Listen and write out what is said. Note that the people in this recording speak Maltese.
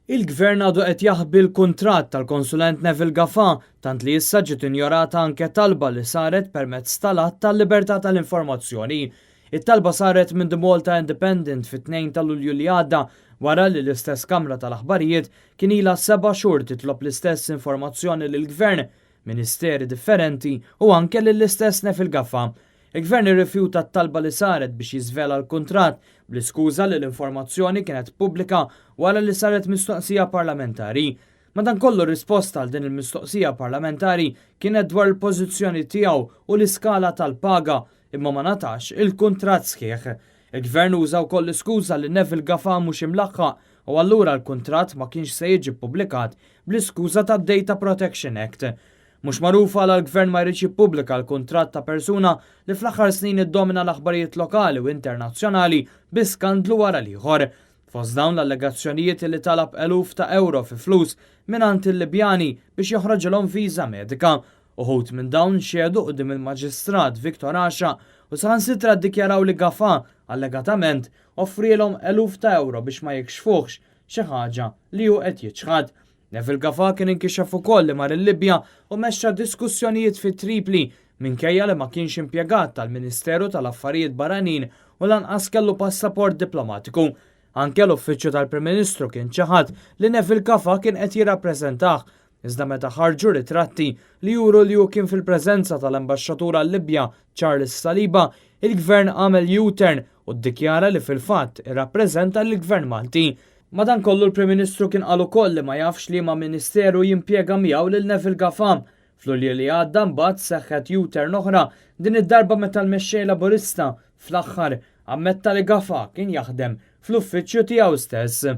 Il-Gvern għadu qed jaħbi l-kuntratt tal-konsulent Neville Gafà, tant li issa ġiet injorata anke talba li saret permezz tal-Att tal-Libertà tal-Informazzjoni. It-talba saret minn The Malta Independent fit-2 ta' Lulju li għadda wara li l-istess Kamra tal-Aħbarijiet kien ilha seba' xhur titlob l-istess informazzjoni lill-Gvern, ministeri differenti u anke lill-istess Neville Gafà. Il-Gvern irrifjuta t-talba li saret biex jiżvela l-kuntratt bl-iskuża li l-informazzjoni kienet pubblika wara li saret mistoqsija parlamentari. Madankollu r-risposta għal din il-mistoqsija parlamentari kienet dwar il-pożizzjoni tiegħu u l-iskala tal-paga imma ma ngħatax il-kuntratt sħiħ. Il-Gvern uża wkoll l-iskuża li Neville Gafà mhux imlaħħaq u allura l-kuntratt ma kienx se jiġi ppubblikat bl-iskuża tad-Data Protection Act. Mhux magħruf għala l-Gvern ma jridx jippubblika l-kuntratt ta' persuna li fl-aħħar snin iddomina l-aħbarijiet lokali u internazzjonali bi skandlu wara l-ieħor. Fost dawn l-allegazzjonijiet li talab eluf ta' ewro fi flus mingħand il-Libjani biex joħroġilhom viża medika. Uħud minn dawn xehdu quddiem il-Maġistrat Victor Għaxaq u saħansitra ddikjaraw li Gafà, allegatament, offrielhom eluf ta' ewro biex ma jikxfuhx, xi ħaġa li hu qed jiċħad. Neville Gafà kien inkixef ukoll li mar il-Libja u mexxa diskussjonijiet fi Tripli minkejja li ma kienx impjegat tal-Ministeru tal-Affarijiet Barranin u lanqas kellu passaport diplomatiku. Anke l-Uffiċċju tal-Prim Ministru kien ċaħad li Neville Gafà kien qed jirrappreżentah, iżda meta ħarġu ritratti li juru li hu kien fil-preżenza tal-Ambaxxatur għal-Libja Charles Saliba, il-Gvern għamel U-turn u ddikjara li fil-fatt irrappreżenta lill-Gvern Malti. Madankollu l-Prim Ministru kien qal ukoll li ma jafx liema ministeru jimpjega miegħu lil Neville Gafà. F'Lulju li għadda mbagħad seħħet U-turn oħra, din id-darba meta l-Mexxej Laburista, fl-aħħar, ammetta li Gafà kien jaħdem fl-uffiċċju tiegħu stess.